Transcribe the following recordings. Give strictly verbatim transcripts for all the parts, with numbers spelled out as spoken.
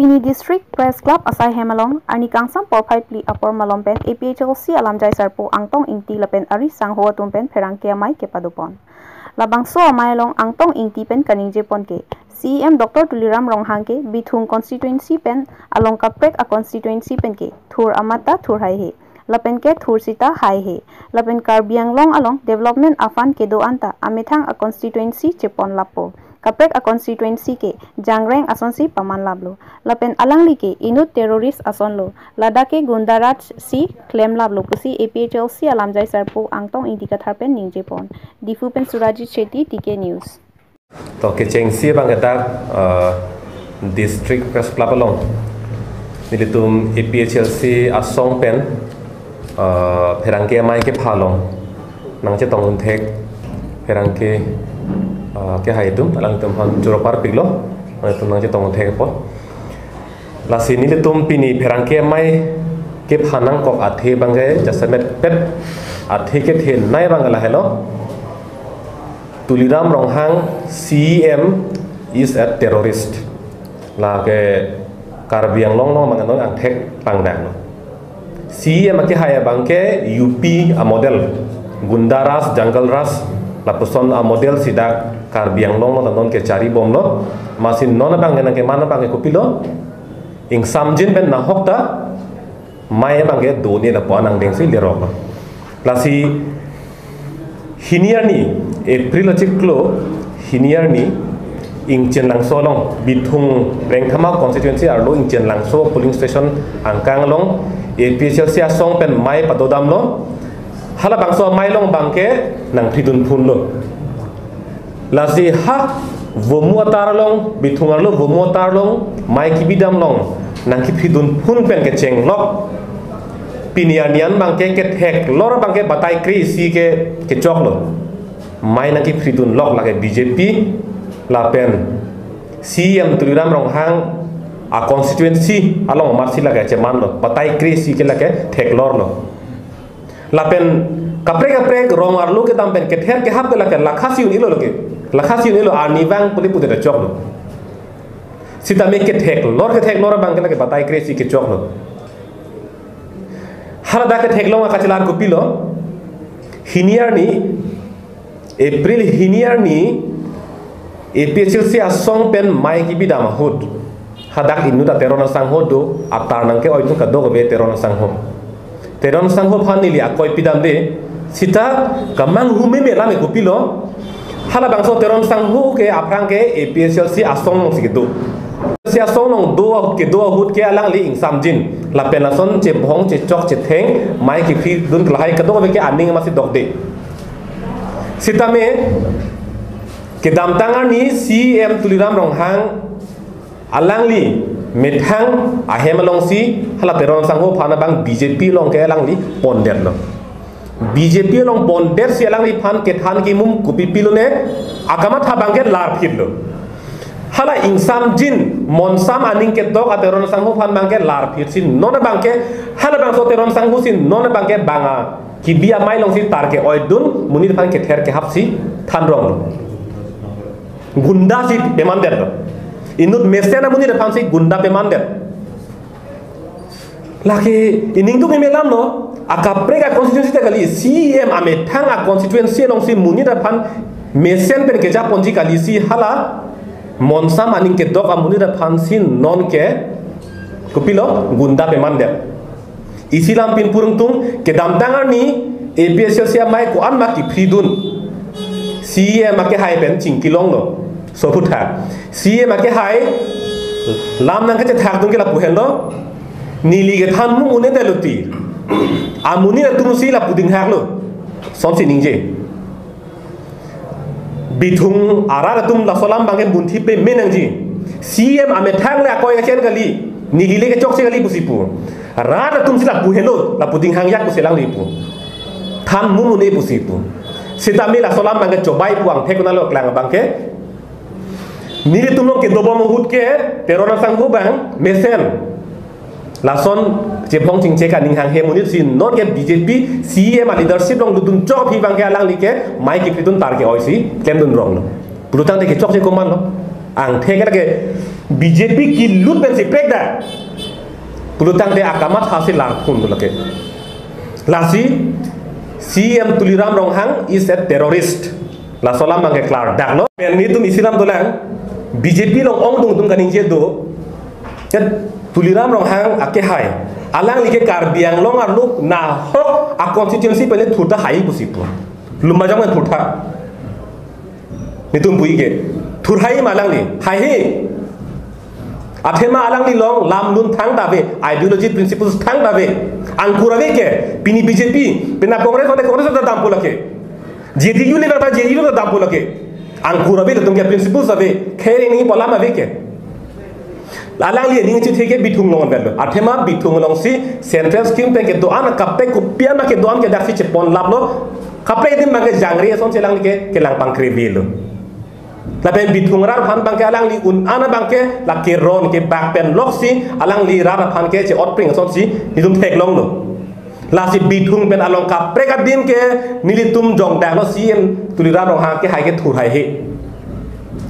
Pini District Press Club asai hem along arni kangsam porphai phli apor malom pen A P H L C alamjai sarpo Angtong Ingti lapen ari sangho atum pen pherangke amei kepadopon. Labangso amei along Angtong Ingti pen kaningjepon ke C E M Doctor Tuliram Ronghang ke Bithung constituency pen along kaprek a constituency pen ke thur amat ta thur haihe, lapen ke thur sita haihe, lapen Karbi Anglong along development aphan kedo anta amethang a constituency chepon lapo. Kaprek a constituency ke Jangreng asonsi paman laplo. Lapen alangli ke inut terrorist asonlo. Ladak ke gunda raj si klem laplo pusi A P H L C alamjai sarpo Angtong Ingti Kathar pen ningjepon. Diphu pen Surajit Shetty, T K News. To kechengsi abang ke dak, eh, District Press Club along nelitum A P H L C asong pen, eh, pherangke amei kepha along nangchetong un thek pherangke, eh, kehai atum, alangtum aphan choro parpiklo, alangtum nangchetong un thek apot. Lasi nelitum pini pherangke amei kepha nangkok athe abang ke jasemet pet athe kethenei abang ke lahelo. Tuliram Ronghang C E M is a terrorist. Lake Karbi Anglong along abang non angthek pangdang lo. C E M akehai abang ke U P a model, gunda raj, jungle raj, lapuson a model si dak Karbi Anglong along non kechari bomlo. Amatsi non abang ke nangkeman abang ke kopilo, ingsamjin pen nahok ta amei abang ke do-an lapu anang dengsi lerok lo. Lasi hini arni, April achiklo hini arni, Ingchen Langso along, Bithung Rengthama constituency arlo Ingchen Langso polling station angkang along A P H L C asong pen amei padodamlo. Halabangso amei along abang ke nangphridun phunlo. Lasi ha Vomu atar along, Bithung arlo Vomu atar along amei kebidam along nangkephridun phun pen kechenglok. Pini arni an abang ke ketheklor abang ke batai kre-isi ke kechoklo. Amei nangkephridunlok lake B J P lapen C E M Tuliram Ronghang a constituency along amatsi lake chemanlo, batai kre-isi ke lake theklorlo. Lapen kaprek kaprek rong arlo kedam pen kether kehap ke lake lakha si un-elo lake. Lakha si un-elo, arnivang puli pudet choklo. Sitame ketheklor ketheklor abang ke lake batai kre-isi kechoklo. Haladak ketheklong akachelar kopilo. Hini arni, April hini arni, A P H L C asong pen amei kebidam ahut, hadak inut a Teron asangho do, atar nangke-oidun kadokave Teron asangho. Teron asangho aphan neli akoi pidamde, sita kamanghu meme lame kopilo. Halabangso Teron asangho ke aphrang ke A P H L C asong alongsi kedo. Si asong along do, kedo ahut ke alangli ingsamjin lapen lason chebhong chechok chetheng amei kephridun lahai kadokave ke aning amatsi dokde. Sitame kedamtang arni C E M Tuliram Ronghang alangli methang ahem alongsi hala Teron asangho aphan abang B J P along ke alangli pondetlo. B J P along pondetsi alangliphan kethan kemum kopi pilone, akamatha abang ke larphitlo. Hala ingsamjin, monsam aning kedok a Teron asangho aphan abang ke larphitsi non abang ke, halabangso Teron asangho si non abang ke bang a kebi amei alongsi tar ke-oidun, monit aphan kether kehapsi thanronglo. Gunda si pemandetlo. Inut mesen amonit aphansi gunda pemandet. Lake iningduk meme lamlo, akaprek a constituency ta kali, C E M amethang a constituency alongsi monit aphan mesen pen kejaponji kalisi hala monsam aning kedok amonit aphansi non ke kopilo gunda pemandet. Isi lam pinpur ingtung, kedamtang arni A P H L C amei ko-an ma kephridun. C E M akehai pen chingkilonglo. Soputhak. C E M akehai lam nangkachethakdun ke lapu henlo. Neli kethan mum un-edetlo ti. Amonit atumsi lapu dinghaklo. Sonsi ningje. Bithung arat atum laso alam abang ke munthi peme nangji. C E M amethang le akoi kachen kali. Neli le kechokche kali pusi pu. Rat atumsi lapu helo, lapu dinghangyak pusi alangli pu. Than mum un-e pusi pu. Sitame laso alam abang ke chobai pu angthek nalo klang abang ke. Nelitum along kedobom ahut ke Teron asangho abang mesen. Lason chebhong chingchek aning hanghe monit si non ke B J P C E M a leadership along dodun chok aphi abang ke alangli ke amei kephridun tar ke-oisi klemdun ronglo. Pulotangte kechokche komatlo. Angthek ke lake B J P kelut pensi prekdak pulotangte akamatha si langphun do lake. Lasi C M Tuliram Ronghang is a terrorist. Laso alam abangke klardaklo. Pen nelitum isi alam dolang, B J P along ongdung atum kaningje do. Ket Tuliram Ronghang akehai, alangli ke Karbi Anglong arlo nahok a constituency pen thurta hai pusi pu. Lumbajong pen thurta. Nelitum pu-ik ke. Thur hai ma alangli? Haihe. Athema alangli along lam lun thangta ave, ideology principles thangta ave. Angkur ave ke, pini B J P, pini Congress, ante Congress ta dampo lake. J D U le ta J D U ta dampo lake. Angkur ave, latum ke principles ave, khereng ni pu alam ave ke. Alangli aning chethe ke Bithung along anvetlo. Athema Bithung alongsi central scheme pen kedo-an kaprek kopi-an ma kedo-an ke daksi chepon laplo. Kaprek adim abangke jangre asonsi alangli ke kelang pangkrevelo. Lapen Bithung arat aphan abangke alangli un-an abangke lake ron kebak pen loksi alangli rat aphan ke che-otpring asonsi nelitum theklonglo. Lasi Bithung pen along kaprek adim ke nelitum jongdaklo C M Tuliram Ronghang akehai ke thur haihe.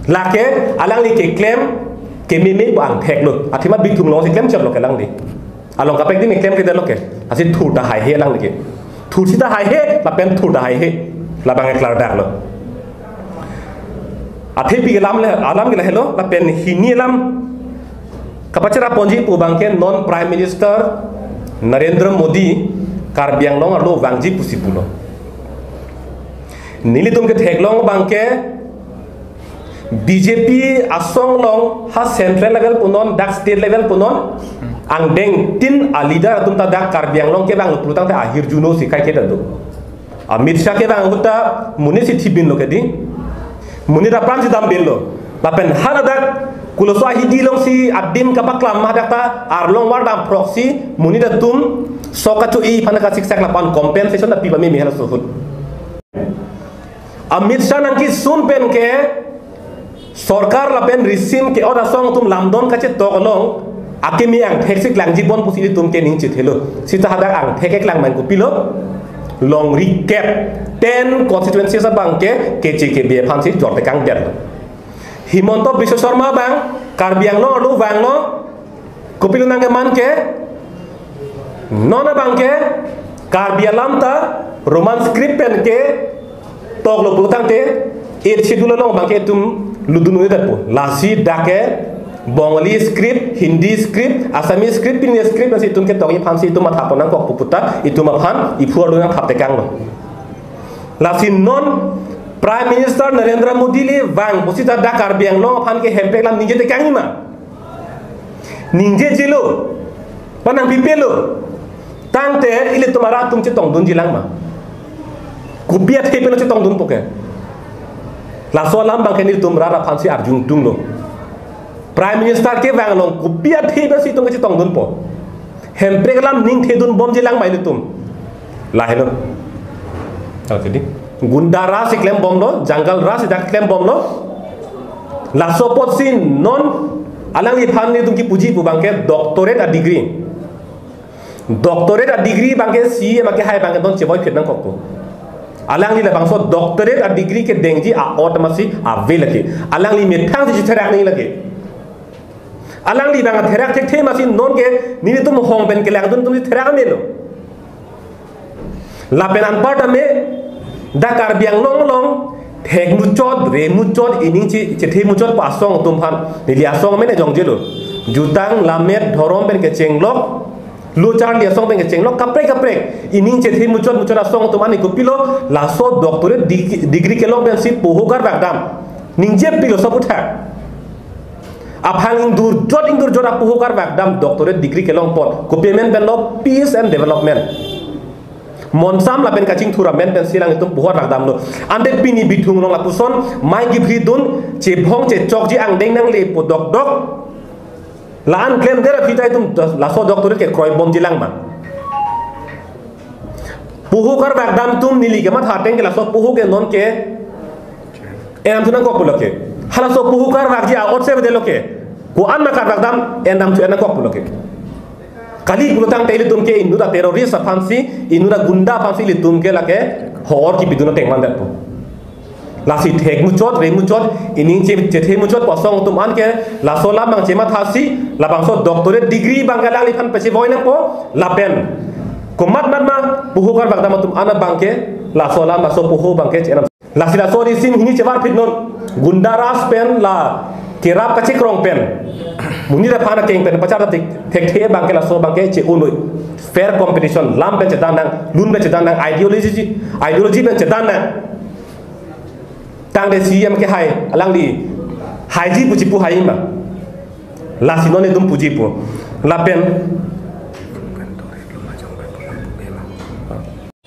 Lake alangli keklem kememe pu angtheklo. Athema Bithung alongsi klemchotlo ke alangli. Along kaprek adim keklemkledetlo ke. Lasi thurta haihe alangli ke. Thur sita haihe, lapen thurta haihe. Labang klardaklo. Athe pi alam le, alam ke lahelo, lapen hini alam kapacheraponji pu abangke non Prime Minister Narendra Modi Karbi Anglong arlo vangji pusi pulo. Nelitum ketheklong abangke B J P asong along ha central level punon, dak state level punon, angdengtin a leader atum ta dak Karbi Anglong kevanglo pulotangte ahirjuno si kaiketa do. Amit Shah kevang ahut ta monit si thibinlo ke dei. Monit apran si dambinlo. Lapen haladak koloso ahidi alongsi adim kapaklam ma dak ta arlong vardam proxy monit atum sok kacho-i aphan kasiksak lapen compensation ta pi pameme halaso ahut. Amit Shah nangkesun pen ke sorkar lapen risim ke-ot asong atum lamdon kachetok along akimi angthek si klangji bon pusi nelitum ke ning chethelo. Sita hadak angthek keklang abang kopilo? Longri kep, ten constituencies abangke keche kebe aphansi jor tekangdet. Himanta Biswa Sarma abang Karbi Anglong arlo vanglo, kopilo nangkeman ke, non abangke Karbi alam ta Roman script pen ketoklo pulotangte Eighth Schedule along abangke itum ludun un'edetpo. Lasi dak ke Bengali script, Hindi script, Assamese script, pini script pensi itum ketokji aphansi itum mathapon nangkok pu puta itum aphan iphu arlo nangthap tekanglo. Lasi non Prime Minister Narendra Modi le vang pusita dak Karbi Anglong aphan ke hemprek alam ningje tekangji ma? Ningjejelo, panang pipelo. Tangte ilitum arat atum chetongdunji lang ma? Kopi athe pen chetongdunpo ke? Laso alam abangke nelitum rat aphansi arjudunlo. Prime Minister kevang along kopi athe pensi itum kechetongdunpo? Hemprek alam ning thedunbomji lang ma ilitum? Lahelo. Oke dei. Gunda raj si klembomlo, jungle raj si dak klembomlo. Laso apotsi non alangliphan nelitum kipuji pu abangke doctorate a degree. Doctorate a degree abangke C M akehai abangke non chevoiphit nangkokpo. Alangli labangso doctorate a degree kedengji a-ot masi ave lake. Alangli methang si chetherak nangji lake. Alangli abang therak thekthe masi nonke nelitum hong pen kelangdun atum si therak amelo. Lapen anparta me dak Karbi Anglong along thek muchot, re muchot, ining che, chethe muchot pu asong atum aphan, neli asong amen jongjelo. Jutang, lammet, dhorom pen kechenglok, lo charli asong pen kechenglok, kaprek kaprek ining chethe muchot muchot asong atum ani kopilo, laso doctorate deg-, degree kelong pensi poho karvakdam. Ningje pilo soputhak. Aphang ingdurjot ingdurjot apoho karvakdam doctorate degree kelong apot. Kopi amen penlo? Peace and development. Monsam lapen kachingthur amen pensi alanglitum poho karvakdamlo. Ante pini Bithung along lapuson mai kibridun, chebhong chechokji angdeng nangle pu dokdok. La-an klemdet aphi ta itum laso doctorate kekroibomji lang ma? Poho karvakdam atum neli kematha ateng ke laso poho ke nonke endam thu nangkok pulo ke. Halaso poho karvakji a-ot si avedetlo ke. Ko-an ma karvakdam, endam thu en nangkok pulo ke. Kali pulotangte ilitum ke inut aterrorist aphansi, inut agunda aphansi ilitum ke lake ho-or kipidun ateng mandetpo. Lasi thek muchot, re muchot, ining che, chethe muchot pu asong atum an ke laso alam abang chemathasi, labangso doctorate degree abang ke alangliphan pachevoi nangpo, lapen komat mat ma poho karbak dam atum an abang ke laso alam, laso poho abang ke chenam. Lasi laso risim hini chevarphit non, Gunda Raj pen la kerap kachekrong pen monit aphan akeng pen pacharjap thek, thekthe abang ke laso abang ke che-o noi. Fair competition, lam pen chedan nang, lun pen chedan nang, ideology, ideology pen chedan nang. Tangte C E M kehai alangli haiji pu chipu hai ma? Lasi non itum puji pu. Lapen,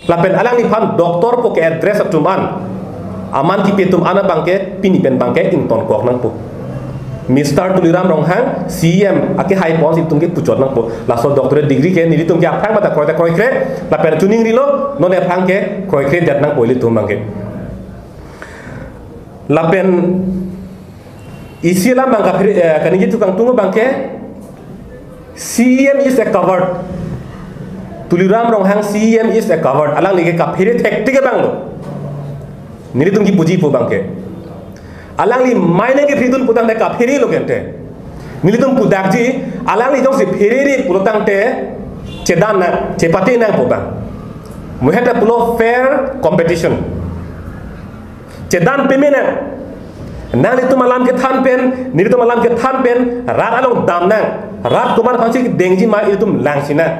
lapen alangliphan doctor pu ke-address atum an, aman kipi atum an abang ke pini pen abang ke ingtonkok nangpo. Mister Tuliram Ronghang C E M akehai ponsi itum ke puchot nangpo. Laso doctorate degree ke nelitum ke aphrang mata kroikre, kroikre, lapen chuning rilo, non aphrang ke kroikredet nangpo ilitum abang ke. Lapen isi alam abang kaphere, eh, kaningje tukang tungo abang ke, C E M is a coward. Tuliram Ronghang C E M is a coward. Alangli ke kaphere thektik abang lo. Nelitum kipuji pu abang ke. Alangli mai nangkepheredun putangte kaphere lo kente. Nelitum pudakji, alangli jongsi pherere pulotangte chedan nang, chepate nang pu abang. Muheta pulo fair competition. Chedan peme nang. Nanglitum alam kethan pen, nelitum alam kethan pen, rat along dam nang. Rat komat aphansi dengji ma ilitum langsi nang.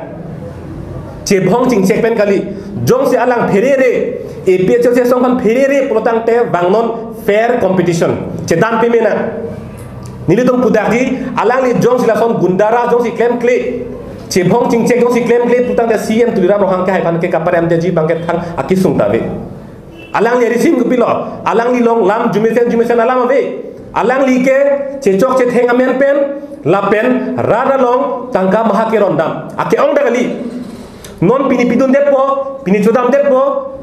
Chebhong chingchek pen kali. Jongsi alang pherere, A P H L C asong aphan pherere pulotangte vangnon fair competition. Chedan peme nang. Nelitum pudakji, alangli jongsi lason Gunda Raj jongsi klemkle, chebhong chingchek jongsi klemkle pulotangte C E M Tuliram Ronghang kehai aphan ke kaparemdeji abang ke thang akesung ta ave. Alangli risim kopilo, alangli along lam jumesen jumesen alam ave. Alangli ke chechok chetheng amen pen, lapen rat along tangka maha kerondam. Ake-ong ta kali. Non pini pidundetpo, pini chodamdetpo,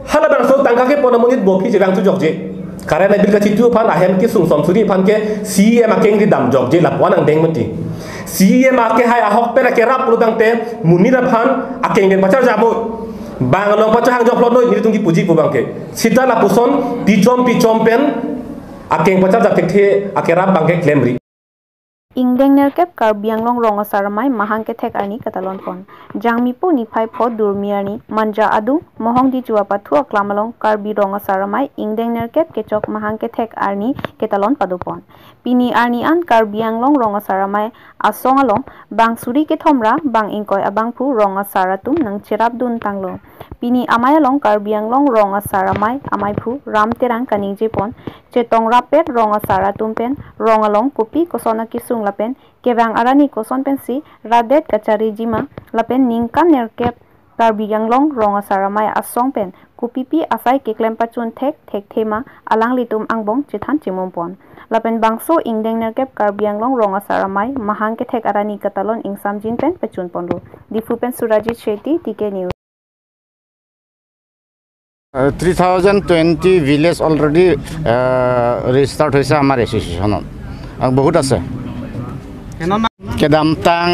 halabangso tangka kepon amonit bo aphi chevang chojokje. Current bill kachitu aphan, ahem kesung som suri aphan ke C E M akengri damjokje lapu-an angdeng mati. C E M akehai ahok pen akerap pulotangte monit aphan akeng pen pacharjap noi. Bang along pachahang joklo noi, nelitum kipuji pu abang ke. Sita lapuson pichom pichom pen akeng pacharjap thekthe akerap abang ke klemri. Ingdeng nerkep Karbi Anglong Rong Asar Amei mahang kethek arni katalon pon. Jangmi pu niphai pho Durmi arni, Manja adung, Mohong Diju apathu aklam along Karbi Rong Asar Amei ingdeng nerkep kechok mahang kethek arni ketalon padopon. Pini arni an Karbi Anglong Rong Asar Amei asong along bang suri kethom ra bang ingkoi abangphu rong asar atum nangcherapdun tanglo. Pini amei along Karbi Anglong Rong Asar Amei ameiphu Ram Terang kaningjepon, chetong rappet rong asar atum pen rong along kopi koson akesung lapen kevang arni koson pensi radet kachariji ma lapen ningkan nerkep Karbi Anglong Rong Asar Amei asong pen kopipi asai keklem pachun thek thekthe ma alanglitum angbong chethan chemumpon. Lapen bangso ingdeng nerkep Karbi Anglong Rong Asar Amei mahang kethek arni katalon ingsamjin pen pachunponlo. Diphu pen Surajit Shetty, T K News. Uh, three thousand twenty village already uh, registered হৈছে আমাৰ এছ'চিয়েশ্যনত। আৰু বহুত আছে। কেডামটাং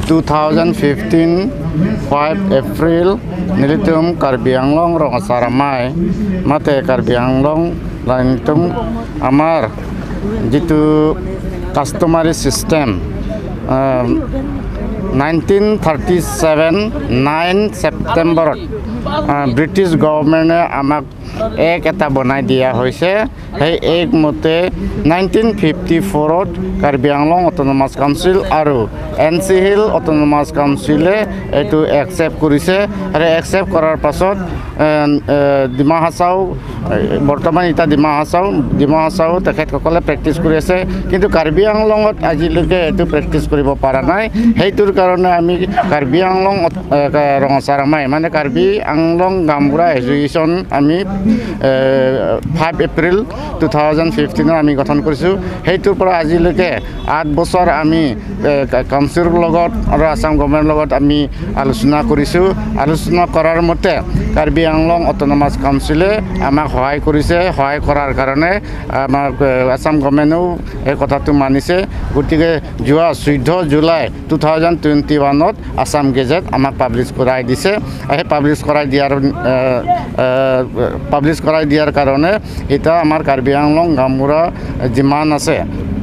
two thousand fifteen five April nelitum Karbi Anglong Rong Asar Amei mate Karbi Anglong nelitum আমাৰ যিটো কাষ্টমাৰী system nineteen thirty seven nine ছেপ্টেম্বৰত ব্ৰিটিছ গভৰ্ণমেণ্টে আমাক এক এটা বনাই দিয়া হৈছে। সেই এক মতে নাইনটিন ফিফটি ফ'ৰত কাৰ্বি আংলং অট'নমাছ কাউন্সিল আৰু এন চি হিল অট'নমাছ কাউন্সিলে এইটো একচেপ্ট কৰিছে। আৰু একচেপ্ট কৰাৰ পাছত এ, এ, ডিমা হাছাও, এ, বৰ্তমান এতিয়া ডিমা হাছাও, ডিমা হাছাও তেখেতসকলে প্ৰেক্টিছ কৰি আছে। কিন্তু কাৰ্বি আংলঙত আজিলৈকে এইটো প্ৰেক্টিছ কৰিব পৰা নাই। সেইটোৰ কাৰণে আমি কাৰ্বি আংলং অট-, এ, কা-, ৰং আছাৰ আমাই, মানে কাৰ্বি আংলং গাঁওবুঢ়া এছ'চিয়েশ্যন আমি, এ, ফাইভ এপ্ৰিল টু থাউজেণ্ড ফিফটিনত আমি গঠন কৰিছোঁ। সেইটোৰ পৰা আজিলৈকে আঠ বছৰ আমি, এ, কা-, কাউন্সিলৰ লগত আৰু আছাম গভৰ্ণমেণ্টৰ লগত আমি আলোচনা কৰিছোঁ। আলোচনা কৰাৰ মতে কাৰ্বি আংলং অট'নমাছ কাউন্সিলে আমাক সহায় কৰিছে। সহায় কৰাৰ কাৰণে আমাক, এ, আছাম গভৰ্ণমেণ্টেও এই কথাটো মানিছে। গতিকে যোৱা চৈধ্য জুলাই টু থাউজেণ্ড টুৱেণ্টি ওৱানত আছাম গেজেট আমাক পাব্লিছ কৰাই দিছে। আৰু সেই পাব্লিছ কৰাই দিয়াৰ, এ, এ, পাব্লিছ কৰাই দিয়াৰ কাৰণে এতিয়া আমাৰ কাৰ্বি আংলং গাঁওবুঢ়া যিমান আছে,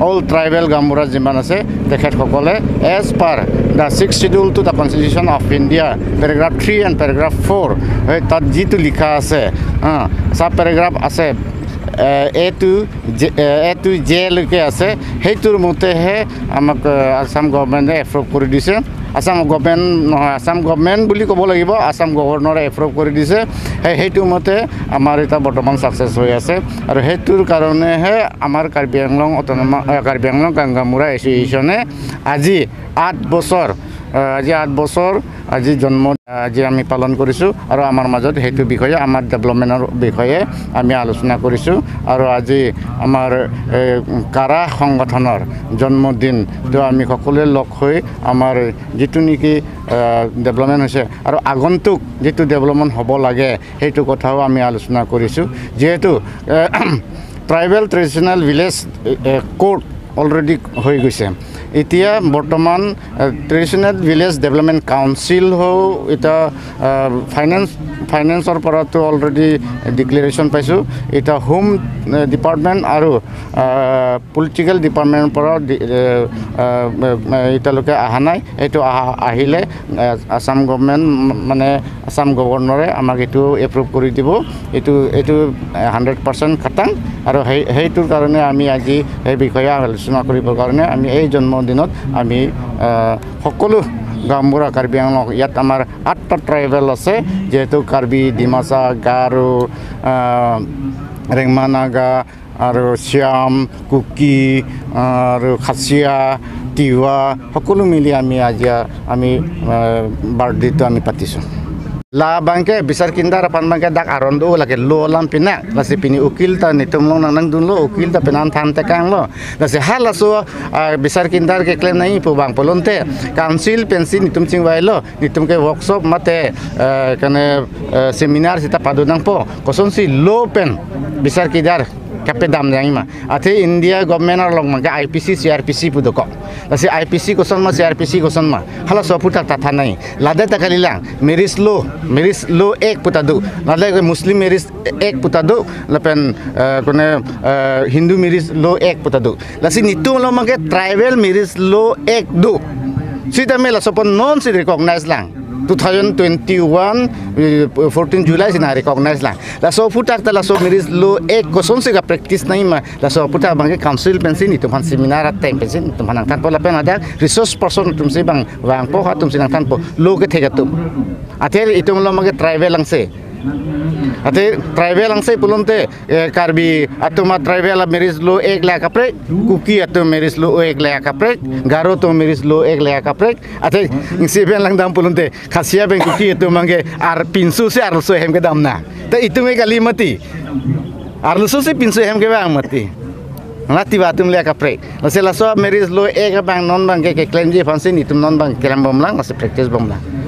অল ট্ৰাইবেল গাঁওবুঢ়া যিমান আছে, তেখেতসকলে as per the sixth schedule to the Constitution of India, paragraph three and paragraph four, হয়, তাত যিটো লিখা আছে, চাব পেৰাগ্ৰাফ আছে, এ টু জে, এ টু জে লৈকে আছে, সেইটোৰ মতেহে আমাক, এ, আছাম গভৰ্ণমেণ্টে এপ্ৰুভ কৰি দিছে। আছাম গভৰ্ণমেণ্ট নহয়, আছাম গভৰ্ণমেণ্ট বুলি ক'ব লাগিব, আছাম গভৰ্ণৰে এপ্ৰুভ কৰি দিছে। সেই, সেইটো মতে আমাৰ এতিয়া বৰ্তমান ছাকচেছ হৈ আছে। আৰু সেইটোৰ কাৰণেহে আমাৰ কাৰ্বি আংলং অট'নমাছ, এ, কাৰ্বি আংলং গাঁওবুঢ়া এছ'চিয়েশ্যনে আজি আঠ বছৰ, এ, আজি আঠ বছৰ আজি জন্ম, আজি আমি পালন কৰিছোঁ। আৰু আমাৰ মাজত সেইটো বিষয়ে, আমাৰ ডেভেলপমেণ্টৰ বিষয়ে আমি আলোচনা কৰিছোঁ। আৰু আজি আমাৰ, এ, কাৰা সংগঠনৰ জন্মদিনটো আমি সকলোৱে লগ হৈ আমাৰ যিটো নেকি, এ, ডেভেলপমেণ্ট হৈছে আৰু আগন্তুক যিটো ডেভেলপমেণ্ট হ'ব লাগে, সেইটো কথাও আমি আলোচনা কৰিছোঁ। যিহেতু, এ, ট্ৰাইবেল ট্ৰেডিশ্যনেল ভিলেজ, এ, এ, কোড অলৰেডি হৈ গৈছে। এতিয়া বৰ্তমান, এ, ট্ৰেডিশ্যনেল ভিলেজ ডেভেলপমেণ্ট কাউন্সিল হওক, এতিয়া, এ, ফাইনেন্স, ফাইনেন্সৰ পৰাতো অলৰেডি ডিক্লেৰেশ্যন পাইছোঁ। এতিয়া হোম, এ, ডিপাৰ্টমেণ্ট আৰু, এ, পলিটিকেল ডিপাৰ্টমেণ্টৰ পৰা ডি-, এ, এ, এ, এতিয়ালৈকে অহা নাই। এইটো অহা, আহিলে, এ, আছাম গভৰ্ণমেণ্ট, মানে আছাম গভৰ্ণৰে আমাক এইটো এপ্ৰুভ কৰি দিব। এইটো, এইটো হাণ্ড্ৰেড পাৰ্চেণ্ট খাটাং। আৰু সেই, সেইটোৰ কাৰণে আমি আজি সেই বিষয়ে আলোচনা কৰিবৰ কাৰণে আমি এই জন্মদিনত আমি, আহ, সকলো গাঁওবুঢ়া কাৰ্বি আংলং, ইয়াত আমাৰ আঠটা ট্ৰাইবেল আছে, যিহেতু কাৰ্বি, ডিমাচা, গাৰো, আহ, ৰেংমা নাগা, আৰু চিয়াম, কুকি, আৰু খাচিয়া, তিৱা, সকলো মিলি আমি আজি আমি, আহ, বাৰ্থডেটো আমি পাতিছোঁ। La abangke bisar kindar aphan abangke dak aron do lake lo alam pina, lasi pini ukil ta netum along nang nangdunlo, ukil ta penan than tekanglo. Lasi halaso, ah, bisar kindar keklem nangji pu abang pulote, council pensi netum chingvailo, netum ke workshop mate, eh, kene, eh, seminar sita pado nangpo, kosonsi lo pen bisar kindar kapedam nangji ma. Athe India government arlong abangke I P C, C R P C pu dokok. Lasi I P C koson ma, C R P C koson ma, halaso aphuthak ta than nangji. Ladak ta kalilang, marriage law, marriage law act pu ta do. Ladak Muslim marriage act pu ta do, lapen, eh, kene, eh, Hindu marriage law act pu ta do. Lasi netum along abangke tribal marriage law act do. Sitame laso aphan nonsi recognize lang. Two thousand twenty-one, eh, fourteen July si nang recognize lang. Laso aphuthak ta laso marriage law act kosonsi kapractice nangji ma, laso aphuthak abangke council pensi netum aphan seminar ateng pensi netum aphan nangthanpo lapen hadak resource person atumsi bang vangpo, ha atumsi nangthanpo, lo kethek atum. Athe itum along abangke tribal angse. Athe tribal angse pulote, eh, Karbi atum a tribal a marriage law act le kaprek, Kuki atum marriage law act le kaprek, Garo atum marriage law act le kaprek. Athe isi pen langdam pulote, Khasi pen Kuki atum abangke ar pinso si arloso ahem kedam na. Ta itum ke kali mati. Arloso si pinso ahem kevang mati. La Tiwa atum le kaprek. Lasi laso marriage law act abang non abangke keklemji aphansi netum non abang klem bomlang, lasi practice bomlang.